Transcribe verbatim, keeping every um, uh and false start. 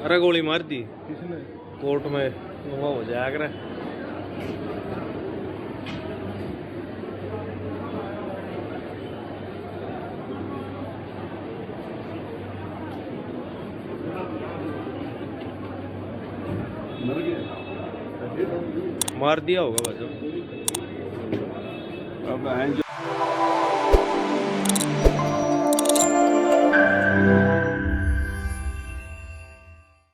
अरे गोली मार दी। किसने? कोर्ट में वो हो जाया करे। मार दिया होगा वैसे।